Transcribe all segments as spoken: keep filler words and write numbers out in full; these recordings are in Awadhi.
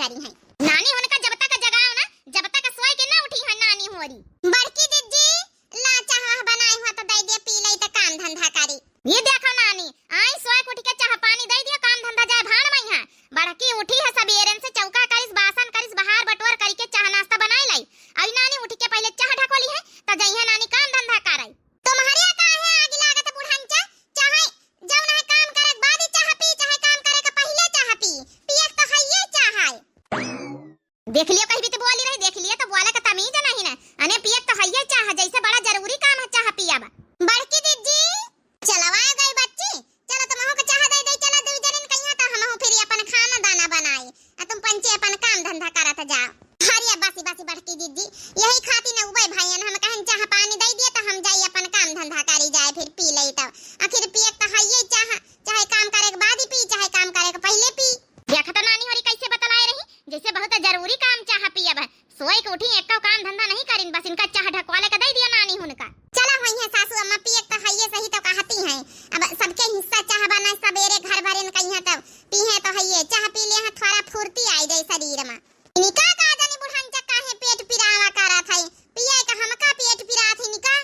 करी हैं। नानी हुनका जब तक जगाओ ना, जब तक सोए के ना उठी है नानी होरी। बड़की जिज्जी, ला चाह बनाई हुआ तो दे दे, पी लई तो काम धंधा करी। ये देखो नानी, आई सोए के उठ के चाह पानी दे दियो, काम धंधा जाए भाड़ में है। बड़की उठी है सबेरन से, चौका करिस, बासन करिस, बहार बटोर करी के चाह नाश्ता बनाई लाई। आई नानी उठ के पहले चाह ढकोली है, तो जइहे नानी काम धंधा करे। तुम्हरे काहे आगी लागत बुढ़नचा? चाहे जौन है काम करे के बाद ही चाह पी, चाहे काम करे के पहिले चाह पी, पिए के तो हइये चाह है। देख लियो, कहीं भी तो बोली रही, देख लियो तो बोले का तमीज नहीं ना। अने पिए के तो हइये चाह, जैसे बड़ा जरूरी काम है चाह पिया बा। बड़की दीदी, चलो आ गई बच्ची, चलो तुमहू के चाह दे दे, चलो दुई जनिन कहिया तो हमहू फिर अपन खाना दाना बनाई। आ तुम पंचे अपन काम धंधा करत जाओ। अरे बासी बासी बड़की दीदी, यही खातिर न उबे भैयन हम कहन चाह पानी दे दिए तो हम जाई अपन काम धंधा करी जाए, फिर पी ले तो। आखिर पिए के तो हइये चाह, चाहे काम करे के बाद ही पी, चाहे काम करे के पहले पी। देखा तो नानी होरी कैसे बतलाए रही, जैसे बहुत जरूरी काम चाह पियब है। सोए के उठी, एको काम धंधा नहीं करिन, बस इनका चाह ढकवाले के दे दिया नानी हुनका। चला वही है सासू अम्मा, पिए के तो हइये सही तो कहती हैं। अब सबके हिस्सा चाह बना, सबेरे घर भरेन कहिया तब पीहे तो हइये, चाह पी ले, हाँ, थोड़ा फुर्ती आई जाए शरीर में। इनका का जानी बुढ़नचा काहे पेट पिरावा करत है, पिए का हमका पेट पिरात है इनका।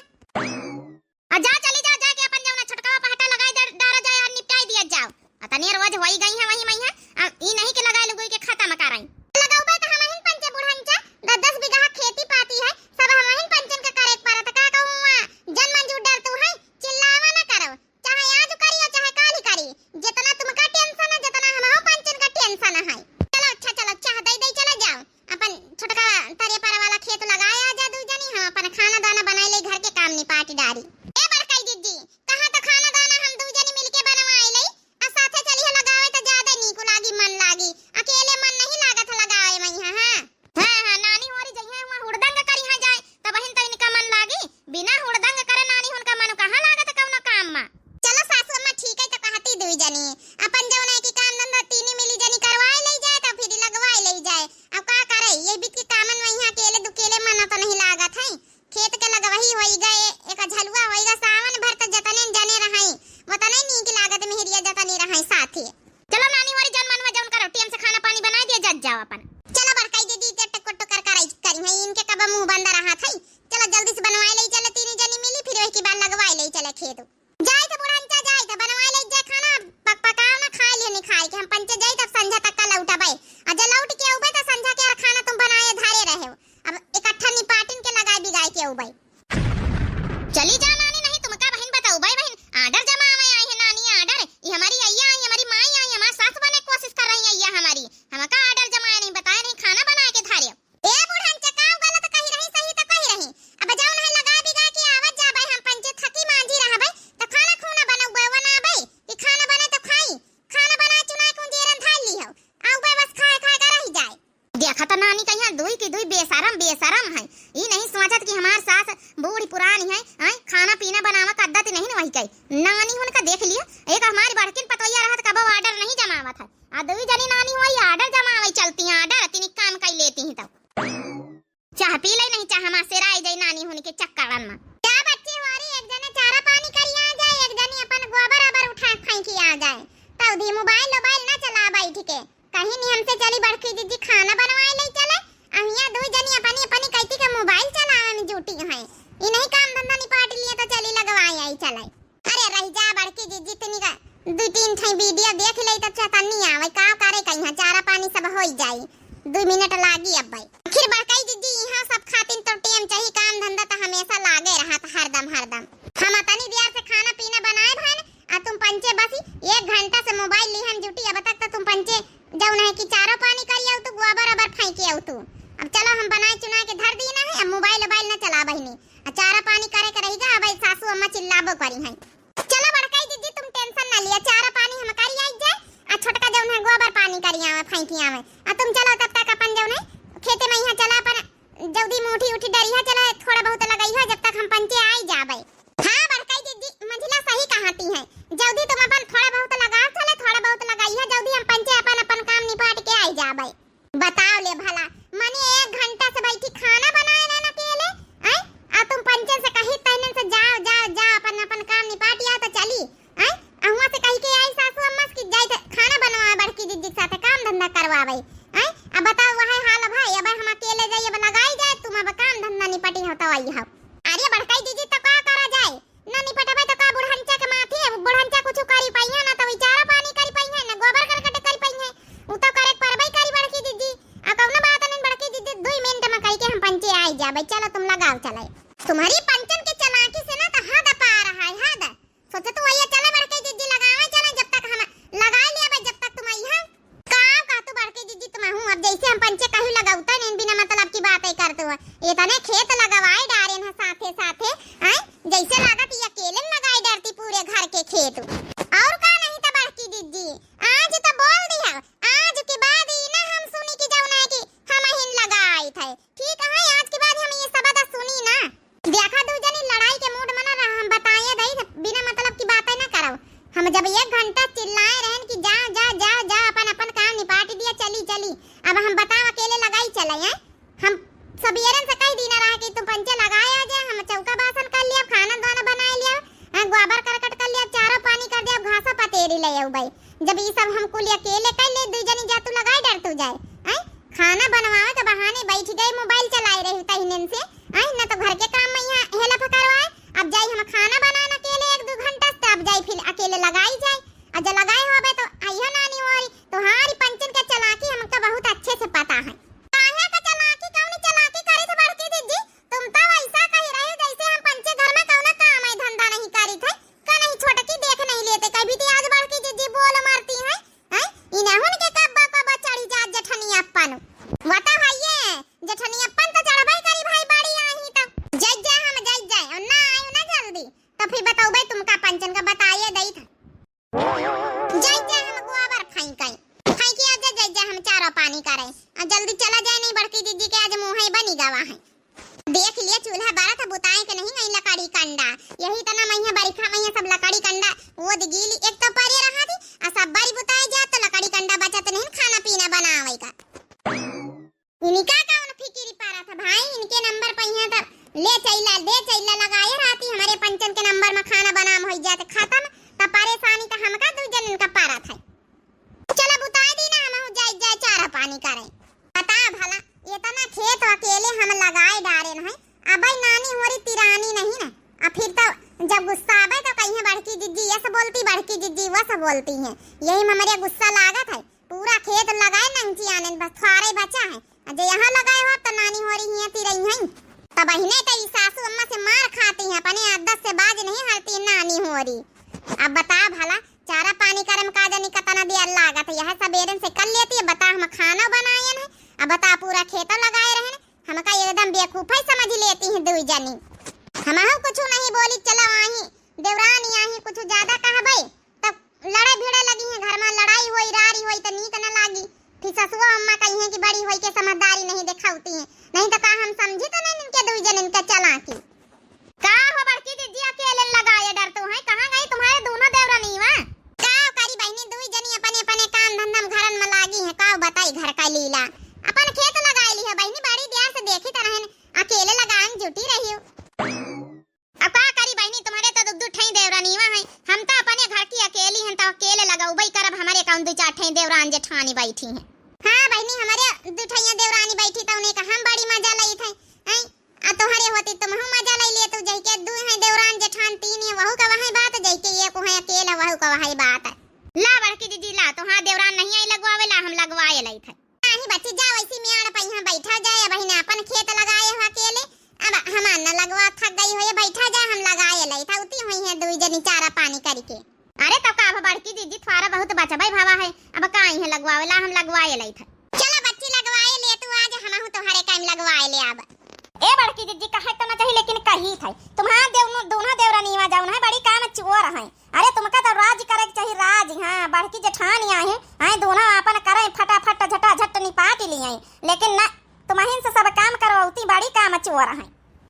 आ जा, चली जा, जाके अपन जौना छोटकवा पहटा लगाई दे, डारा जाए और निपटाई दिया जाओ। आ तनी रोज होई गई है वही मई है, आ ई नहीं के लगाई लुगुई के खत्म कराई। लगौबे तो हमहिन पंचे बुढ़नचा, दस दस बीघा खेती पाती है, सब हमहिन पंचन का करे के परत, का कहूँ, आ, जन मंजूर डर तू है, चिल्लावा ना करो। चाहे आज करी और चाहे काल ही करी, जितना तुमका tension है, जितना हमहू पंचन का tension है। चलो अच्छा, चलो चाह दे दे, चला जाओ, अपन छोटका तरे पर वाला खेत लगाए आ जा दू जनी, हम अपन खाना दाना बनाए ले, घर के काम निपाट डारी। ए बड़काई दीदी, कहा तो खाना दाना हम दू जनी मिलके बनवाए ले, आ साथे चली हो लगावे तो ज्यादा नीक लागी, मन लागी, अकेले मन नहीं लागत है लगावे में यहाँ, हाँ। हाँ, हाँ, नानी होरी जइहे हुआ हुड़दंग करिहा जाए, तबहिन त इनका मन लागी। बिना हुड़दंग करे नानी हुनका मन कहाँ लागत कौनो काम मा। चलो सासू अम्मा, ठीक है, तो कहती दुई जनी, अपन जौन है कि काम धंधा तीनी मिली जनी करवाए ले जाए, तो फिर लगवाए ले जाए। अब का करे, ये बीच के कामन में यहाँ अकेले दुकेले मन तो नहीं लागत है। खेत के लगवही होई गए, एक झलुआ होई गए, सावन भर तो जतने जने रहई, वतने नीक लागत मेहरिया जतने रहई साथे। चलो नानी होरी, जौन मन में जौन करो, टेम से खाना पानी बनाए दिया, जज जाओ अपन। चलो बड़काई दीदी, ते टुकुर टुकर कराई करी है, इनके कब मुंह बंद रहा था। चलो जल्दी से बनवाए ले चले, तीनी जनी मिली, फिर वही की बार लगवाए ले चले खेत। जाए थे बुढ़नचा, जाए थे बनवाए ले जाए खाना, पक पकाओ ना, खाए लिए नहीं खाए के, हम पंचे जाए तब संझा तक का लौटबे। आ जब लौट के अउबे तो संझा के यार खाना तुम बनाए धरे रहे हो, अब इकट्ठा निपाटिन के लगाए बिगाए के अउबे। चली जा नानी, नहीं तुमका बहिन बताऊ, भाई बहिन, order जमावे आई है नानी, order। ये हमारी अइया आई, हमारी माई आई, हमार सास बने कोशिश कर रही है अइया हमारी। हमका order जमाए नहीं, बताए नहीं, खाना बनाए के धारे। ए बुढ़नचा, का गलत कही रही, सही तो कही रही। अब जाओ नहीं लगा बिगा के आवत जाबे, हम पंचे थकी मांझी रहबे, तो खाना खूना बनउबे, बनाबे, कि खाना बने तो खाई, खाना बनाए चुनाए कुंजेरन धार ली हो, आउबे बस खाए खाए का रही जाए। देखा तो नानी कहिया दुई की दुई बेशरम, बेशरम है। ई नहीं सोचत कि हमार सास बूढ़ी पुरानी है, आय, खाना पीना बनावे का आदत नहीं न वही कही। नानी हुनका देख लियो, एक हमारी बड़किन पतोहिया रहत कबो order नहीं जमावत है। आ दुई जनी नानी हुई order जमावे चलती हैं, order तिनी काम कई लेती हैं तो। चाह पी ले नहीं, चाह हमार सेराई जाई नानी हुन के चक्करन में। क्या बच्ची हुआरी, एक जने चारा पानी करिया जाए, एक जनी अपन गोबर अबर उठा फेंकिया जाए। तौधी मोबाइल ओबाइल ना चला बैठ के। कहीं नहीं हमसे चली बड़की दीदी खाना बनवाए ले चले, अहिया दू जनी अपनी अपनी कैती के मोबाइल चलावे में जुटी हैं। इन्हीं काम धंधा निपाट लिए तो चली लगवाए आई चले। अरे रह जा बड़की दीदी, तनी का दू तीन ठे वीडियो देख ले तो चतनी आवे, का करे कहीं चारा पानी सब होई जाई, दू मिनट लागी अब भाई। आखिर बड़काई दीदी यहाँ सब खातिन तो टेम चाही, काम धंधा तो हमेशा लागे रहा था हरदम हरदम। हम तनी देर से खाना पीना बनाए भन, आ तुम पंचे बस एक घंटा से मोबाइल ली हम जुटी, अब तक तो तुम पंचे जौन है कि चारो पानी करी आऊ तू, गोबर अबर फेंके आऊ तू। अब चलो हम बनाए चुनाए के धर दी ना है, अब मोबाइल ओबाइल ना चला बहिनी। आ चारा पानी करे के रही गा, अब सासू अम्मा चिल्लाबो करी हैं। चलो बड़काई दीदी तुम tension ना लिया, चारा पानी हम करी आई जाए, आ छोटका जौन है गोबर पानी करी आवे, फेंकी आवे। आ तुम चलो तब तक अपन जौन है खेते में यहाँ चला अपन जल्दी मूठी उठी डरिया चला, थोड़ा बहुत लगइहा, जब तक हम पंचे आई जाबे। हाँ बड़काई दीदी, मंझिला सही कहती हैं, जल्दी तुम अपन थोड़ा बहुत लगाओ चले, थोड़ा बहुत लगइहा, जल्दी हम पंचे अपन अपन काम निपाट के आई जाबे। बताओ ले भला, माने एक घंटा से बैठी खाना बनाए ना अकेले, आय? आ तुम पंचन से कही तहनन से जाओ, जाओ, जाओ, अपन अपन काम निपाट आओ तो चली, आय? अहुआ से कही के आई सासू अम्मा से कि जाई त खाना बनवावे बड़की दीदी के साथ काम धंधा करवावे। हम पंचे कहू लगउता नहीं, बिना मतलब की बातें करतू है। इतने खेत लगवाए डारेन है साथे साथे, आय, जैसे लागत ये अकेले लगाए डरती पूरे घर के खेत। और का नहीं तो बड़की जिज्जी, आज तो बोल दिया, आज के बाद ई ना हम सुनी कि जौन है कि हम हिन लगाई थे। ठीक है, आज के बाद हम ये सब बात सुनी ना। देखा दू जनी लड़ाई के मूड में ना रहा, हम बताए दई, बिना मतलब की बातें ना करो। हम जब एक घंटा चिल्लाए रहन कि जा, जा, जा, जा, अपन, अपन काम निपाट दिया, चली, चली। अब हम बताओ अकेले लगाई चले हैं? हम सबेरन से कही दीना रहा कि तुम पंचे लगाए आ जाए, हम चौका बासन कर लिया, खाना दाना बनाए लिया, हाँ, गोबर करकट कर लिया, चारो पानी कर दिया, घासा पतेरी ले आऊ भाई। जब ई सब हम कुल अकेले कर ले, दू जनी जा तू लगाए डर तू जाए, हैं? खाना बनवावे के बहाने बैठ गए, मोबाइल चलाए रही तहिनन से, हैं? न तो घर के काम में यहाँ हेल्प करवाए, अब जाई हम खाना बनाना अकेले एक दो घंटा, तब जाई फिर अकेले लगाई जाए। और जब लगाए होबे तो आइहो नानी होरी, तोहारी पंचन के चालाकी हमका बहुत अच्छे से पता है। काहे का चालाकी, कौन चालाकी करी थे बड़की दीदी? तुम तो वैसा कही रहे जैसे हम पंचे घर में कौनो काम है धंधा नहीं करी थे, का नहीं छोटकी देख नहीं लेते, कभी तो आज बड़की दीदी बोल मारती है, हैं? इन्हें के कब्बा कब्बा चढ़ी जात जेठनिया अपन। वो तो है ये, जेठनिया अपन तो चढ़बे करी भाई, बड़ी आही तो। जय जय हम जय जय, और ना आयो ना जल्दी, तो फिर बतौबे तुमका पंचन का बताइए दई था। जय जय हम गोबर फेंकई, फेंकी आ जा, जय जय हम चारा पानी करे, और जल्दी चला जाए नहीं बड़की दीदी के आज मुँह बनी गवा है। देख लिए चूल्हा बारत बुताए के नहीं गई लकड़ी कंडा, यही तना मैया बरिखा मैया सब लकड़ी कंडा वो दिगीली एक तो परे रहा थी, आ सब बारी बुताए जात तो लकड़ी कंडा बचत नहीं खाना पीना बनावे का। इनका कौन फिकिर पड़ा था भाई, इनके नंबर पे यहाँ तो ले चैला, ले चैला लगाए रहती, हमारे पंचन के नंबर में खाना बनाम हो जाते खत्म, तो परेशानी तो हमका दू जन इनका पड़ा था। चला बुताई दी ना, हम जाए, जाए चारा पानी करे। बता भला, इतना खेत अकेले हम लगाए डारे न है, अब नानी होरी तिरानी नहीं ना, आ फिर तो जब गुस्सा आवे तो कहीं बड़की जिज्जी यस बोलती, बड़की जिज्जी वस बोलती है, यही में हमारे गुस्सा लागत है। पूरा खेत लगाए नंगची आने बस थोड़े बचा है। अजे यहाँ लगाए हो तो नानी होरी हियाँ तिरई हैं। तब बहिने तो ई सासू अम्मा से मार खाती हैं, अपने आदत से बाज नहीं हटती नानी होरी। अब बता भला, चारा पानी करे में का जानी कतना देर लागत है, यह सबेरन से कर लेती है। बता हम खाना बनाए हैं, अब बता पूरा खेतो लगाए रहे, हमका एकदम बेवकूफ है समझ लेती हैं दुई जनी। हमहू कुछ नहीं बोली, चलो आही देवरानी आही कुछ ज्यादा कहबे तब लड़े भिड़े लगी हैं, घर में लड़ाई होई, रारी होई त नीक न लागी। फिर ससुआ अम्मा कही हैं कि बड़ी होई के समझदारी नहीं दिखावती हैं, नहीं तो का हम समझी तो नहीं इनके दुई जन इनके चालाकी। का हो बड़की दीदी, अकेले लगाए डरतो हैं, कहाँ गई तुम्हारे दोनों देवरानीवा? का करी बहिनी, दुई जनी अपने अपने काम धंधा में घरन में लागी हैं, का बताई घर का लीला। अपन खेत लगाए ली है बहिनी, बड़ी देर से देखी तो रहन, अकेले लगाए जुटी रही हो। अब का करी बहिनी, तुम्हारे तो दू दू ठई देवरानीवा हैं, हम तो अपने घर की अकेली हैं, तो अकेले लगौबई करब, हमारे कौन दू चार ठई देवरान जेठानी बैठी हैं। हाँ बहिनी, हमारे दू ठइया देवरानी बैठी तो उन्हें का हम बड़ी मजा लई थे, हैं? आ तोहरे होती तुमहू मजा लई ले, तू जइके दू हैं देवरान जेठान, तीन हैं, वहू का वही बात, जइके एक हैं अकेला, वहू का वही बात। ला बड़की दीदी ला, तोहार देवरान नहीं आई लगवावे ला, हम लगवाए लई थे। नाही बच्ची, जा वैसी मियाड़ पे यहाँ बैठा जाए, अब हिने अपन खेत लगाए हो अकेले, अब हमार न लगवा थक गई हो, ये बैठा जाए, हम लगाए लई था, उती हुई है दुई जनी चारा पानी करके। अरे तब का अब बड़की दीदी थोड़ा बहुत बचबै भवा है, अब का आई है लगवावे ला, हम लगवाए लई था। चला बच्ची लगवाए ले तू आज, हमहू तोहरे काम लगवाए ले अब। ए बड़की दीदी, कहे तो ना चाही, लेकिन कही थे। तुम्हार देवनो, दोनों देवरनिया जौन है, बड़ी काम चोर है। अरे, तुमका तो राज करे के चाही, राज। हाँ, बड़की जेठानी आए हैं, आए दोनों आपन करे, फटाफट झटाझट निपाट लिए। लेकिन ना, तुम्हिन से सब काम करवौती, बड़ी काम चोर है।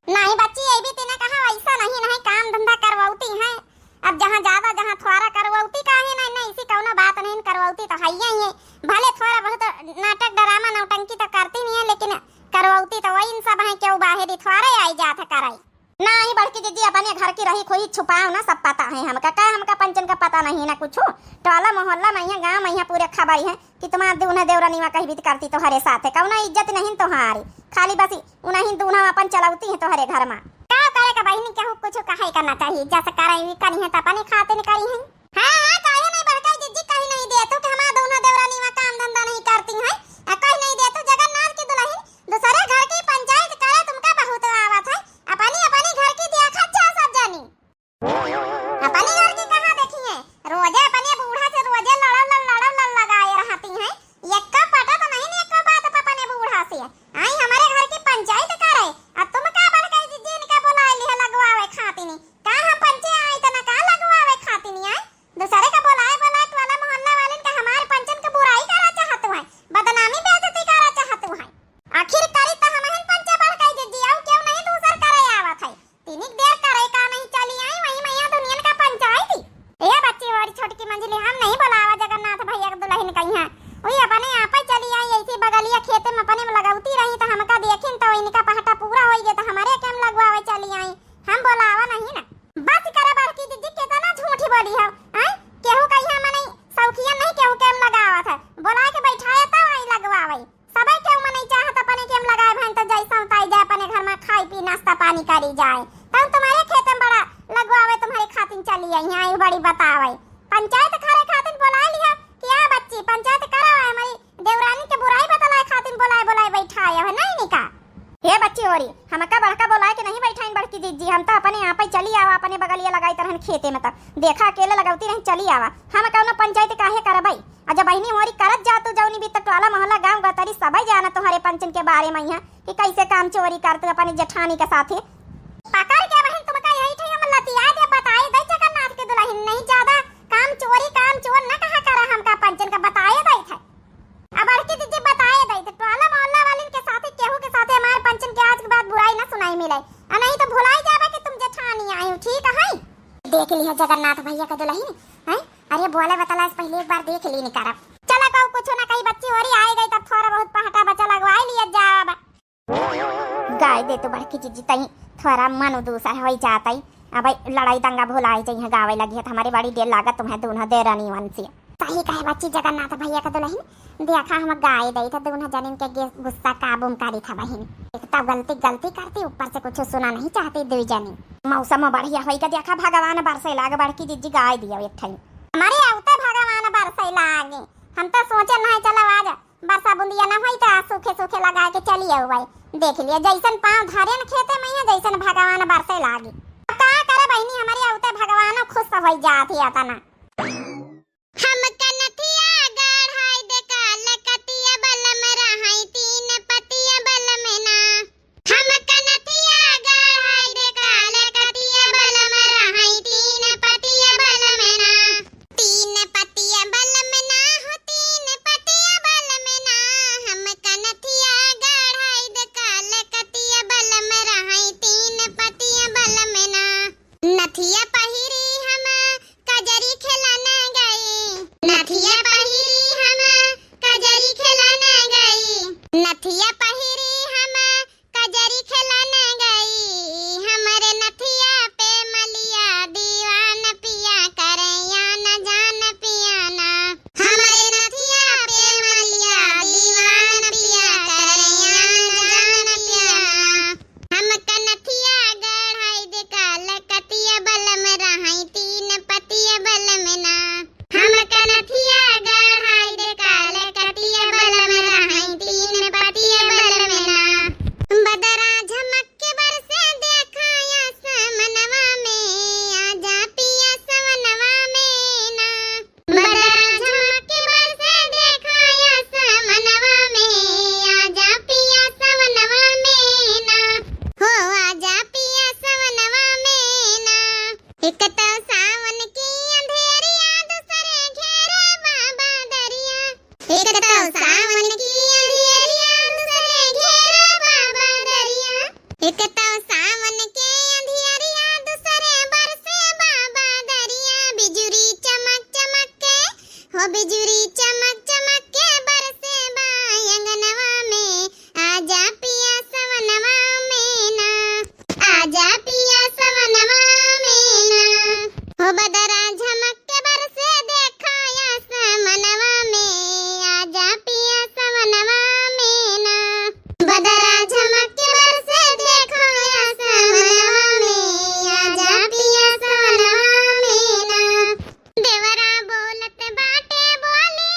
नहीं बच्ची, ये भी तीने कहा, वैसा नहीं, नहीं काम धंधा करवौती हैं। अब जहाँ ज्यादा, जहाँ थोड़ा करवौती काहे नहीं, नहीं, इसी कौनो बात नहीं, करवौती तो है ही है। भले थोड़ा बहुत नाटक, ड्रामा, नौटंकी तो करती नहीं है, लेकिन करवौती तो वही सब है, क्यों बाहरी थोड़े आई जात है कराई। नहीं बड़की दीदी, अपने घर की रही खोई छुपाओ ना, सब पता है हमका। का हमका पंचन का पता नहीं ना कुछ? टोला मोहल्ला में यहाँ, गाँव में यहाँ पूरे खबर है कि तुम्हार दूनो देवरनिया कही बीत करती तोहरे साथ है, कौनो इज्जत नहीं तोहारी। खाली बस उन्हीं दूनो अपन चलौती है तोहरे घर में। का करे का बहिनी, केहू कुछ कहे का ना चाहिए, जैसे करे भी करी है तो अपने खातिर करी है। हाँ, हाँ, काहे नहीं बड़काई जिज्जी, कही नहीं दे तू कि हमार दूनो देवरनिया काम धंधा नहीं करती हैं, आ कही नहीं दे तू जगन्नाथ की दुल्हन दूसरे घर की पंचायत करे तुमका बहुत आवत है, अपनी अपनी घर की देखत जा सब जनी। अपनी घर की कहाँ देखी है, रोजे अपने बूढ़ा से रोजे लड़ल लड़, लड़ल लड़ लगाए रहती हैं, एक्को पटत नहीं, एक्को बात अपने आय, केहू का इहाँ मनई सौखिया नहीं केहू के लगावत है, बोलाए के बैठाए तब आई लगवावई। सबे केहू मनई चाहत अपने के लगाए भैन तो जैसा उताई जाए अपने घर में खाई पी नाश्ता पानी करी जाए। तब तुम्हारे खेत में बड़ा लगवावे तुम्हारे खातिन चली आई हैं, आई बड़ी बतावे। पंचायत करे खातिन बोला लिया कि आ बच्ची पंचायत करो, हमारी देवरानी के बुराई बतलाए खातिन बोलाए बोलाए बैठाए है नहीं निका। हे बच्ची होरी, हमका बड़का बोलाए के नहीं बैठाइन बड़की जिज्जी, हम तो अपने आप ही चली आवा, अपने बगलिया लगाई तरहन खेते में तब देखा अकेले लगौती नहीं चली आवा, हम कौनो पंचायत काहे करबई। आ जब बहिनी होरी करत जा तू जौनी भी तो टोला मोहल्ला गाँव गतरी सबे जाना तुम्हारे पंचन के बारे में यहाँ कि कैसे काम चोरी करते अपने जेठानी के साथे। पकड़ के बहिन तुमका यही ठे हम लतिया दे बताए दे जगन्नाथ के दुल्हन नहीं ज्यादा काम चोरी काम चोर न कहा करा हमका पंचन का बताए दे थे। अब बड़की दीदी बताए दे थे, टोला मोहल्ला वालिन के साथे केहू के साथे हमारे पंचन के आज के बाद बुराई न सुनाई मिले, आ नहीं तो भुलाई जाबे कि तुम जेठानी आई हो, ठीक है? देख लिया जगन्नाथ भैया का दुल्हन, हैं? अरे बोले बतला से पहले एक बार देख ली निकारब। चला कहू कुछ ना कही बच्ची होरी आए गई तब थोड़ा बहुत पहटा बचा लगवाई लिया जाब। गाय दे तो बड़की जिज्जी तई थोड़ा मन उदूसा होई जातई। अब लड़ाई दंगा भुलाई जइहे गावे लगी है तो हमारी बड़ी देर लागत तुम्हें दोनों देरानी वंशी। सही कहे बच्ची जगन्नाथ भैया का दुल्हन, देखा हम गाय दे तो दोनों जनिन के गे-, गुस्सा काबू में करी था बहिन। एक तो गलती गलती करती ऊपर से कुछ सुना नहीं चाहती दुई जनी। मौसम बढ़िया होई का देखा भगवान बरसे लाग बड़की जिज्जी गाय दिया एक ठई। हमारे आवते भगवान बरसे लागे, हम तो सोचे नहीं चलो आज बरसा बुंदिया ना होई त सूखे सूखे लगा के चली आऊ भाई। देख लिया जैसन पाँव धरे न खेते में है, जैसन भगवान बरसे लागी। अब का करे बहिनी, हमारी आवते भगवान खुश होई जात ही अतना। हम कनथिया गढ़ाई दे काल कतिया बलम रहाई तीन पतिया बलम ना। हम कनथिया गढ़ाई दे काल कतिया बलम रहाई तीन पतिया बलम ना। तीन पतिया बलम ना हो, तीन पतिया बलम ना। हम कनथिया गढ़ाई दे काल कतिया बलम रहाई तीन पतिया बलम ना। नथिया पहिरी हम कजरी खेलन गई। नथिया पहिरी हम कजरी खेलन गई। नथिया पहिरी हम कजरी खेलन गई। हमरे नथिया पे मलिया दीवान पिया करे या न जान पिया ना। हमरे नथिया पे मलिया दीवान पिया करे या न जान पिया ना। हम कनथिया गढ़ाई दे काल कतिया बलम रहाई तीन पतिया बलम ना। हम कनथिया गढ़ाई दे काल कतिया बलम रहाई तीन पतिया बलम ना। बदरा झमक के बरसे देखा या समनवा में, आजा पिया सवनवा में ना। बदरा झमक के बरसे देखा या समनवा में, आजा पिया सवनवा में ना। हो आजा पिया सवनवा में ना। एक तो सावन की अंधेरिया, दूसरे घेरे बाबा दरिया। एक तो सावन की अंधेरिया, दूसरे घेरे बाबा दरिया। एक तो सावन के अंधियरिया, दूसरे बरसे बाबा दरिया। बिजुरी चमक चमक के, हो बिजुरी चमक चमक के बरसे बा अंगनवा में। आजा पिया सवनवा में ना, आजा पिया सवनवा में ना। हो बदरा झमक के बरसे देखा या समनवा में, आजा पिया सवनवा में ना। बदरा झमक के बरसे देखा या समनवा में, आजा पिया सवनवा में ना। देवरा बोलत बाटे बोली,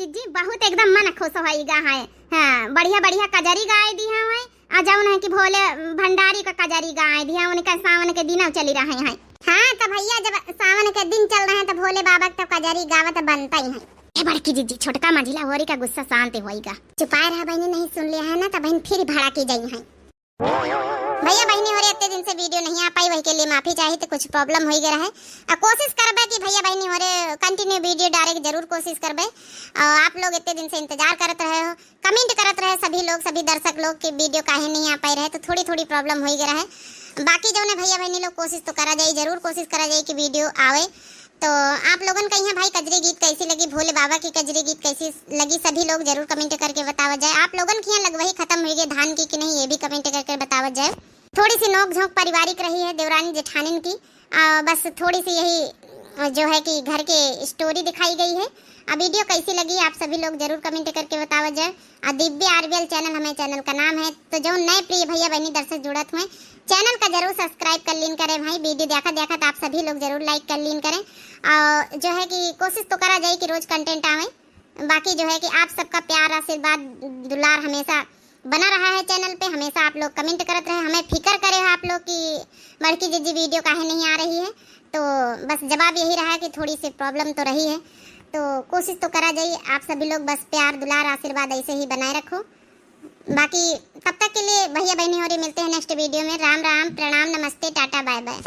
जीजी, बहुत एकदम मन खुश होइगा है। हाँ, बढ़िया बढ़िया कजरी गाए दिहा है, आ जौन है कि भोले भंडारी का कजरी गाए दिहा, उनका सावन के दिनौ चली रहे हैं। हाँ, तो भैया, जब सावन के दिन चल रहे हैं, तो भोले बाबा के तो कजरी गावत बनता ही है। ए बड़की जीजी, छोटका मंझिला होरी का गुस्सा शांत होइगा। चुपाए रहा बहिनी, नहीं सुन लिया है ना, तो बहिन फिर भड़की जाई है। भैया बहिनी होरे इतने दिन से वीडियो नहीं आ पाई, वही के लिए माफी चाही, तो कुछ प्रॉब्लम होई गया है। आ कोशिश करबे कि भैया बहिनी होरे कंटिन्यू वीडियो डाले के जरूर कोशिश करबे। और आप लोग इतने दिन से इंतजार करत रहे हो, कमेंट करत रहे सभी लोग, सभी दर्शक लोग कि वीडियो काहे नहीं आ पाई रहे, तो थोड़ी थोड़ी प्रॉब्लम होई गया है। बाकी जौन है भैया बहिनी लोग, कोशिश तो करा जाई, जरूर कोशिश करा जाई कि वीडियो आवे। तो आप लोगन का यहाँ भाई कजरी गीत कैसी लगी, भोले बाबा की कजरी गीत कैसी लगी, सभी लोग जरूर कमेंट करके बतावा जाए। आप लोगन के यहाँ लगवही खत्म हुई गई धान की कि नहीं, ये भी कमेंट करके बतावा जाए। थोड़ी सी नोक झोंक पारिवारिक रही है देवरानी जेठानिन की, आ, बस थोड़ी सी यही, आ, जो है कि घर के स्टोरी दिखाई गई है। अब वीडियो कैसी लगी, आप सभी लोग जरूर कमेंट करके बतावा जाए। आ दिव्य आरबीएल चैनल हमें चैनल का नाम है, तो जो नए प्रिय भैया बहिनी दर्शक जुड़त हुए, चैनल का जरूर सब्सक्राइब कर लीन करें भाई। वीडियो देखत देखत आप सभी लोग जरूर लाइक कर लीन करें। और जो है कि कोशिश तो करा जाए कि रोज कंटेंट आवे। बाकी जो है कि आप सबका प्यार, आशीर्वाद, दुलार हमेशा बना रहा है चैनल पे। हमेशा आप लोग कमेंट करत रहे, हमें फिकर करे हो आप लोग कि बड़की जीजी वीडियो काहे नहीं आ रही है। तो बस जवाब यही रहा कि थोड़ी सी प्रॉब्लम तो रही है, तो कोशिश तो करा जाए। आप सभी लोग बस प्यार, दुलार, आशीर्वाद ऐसे ही बनाए रखो। बाकी तब तक के लिए भैया बहिनी होरे मिलते हैं नेक्स्ट वीडियो में। राम राम, प्रणाम, नमस्ते, टाटा, बाय बाय।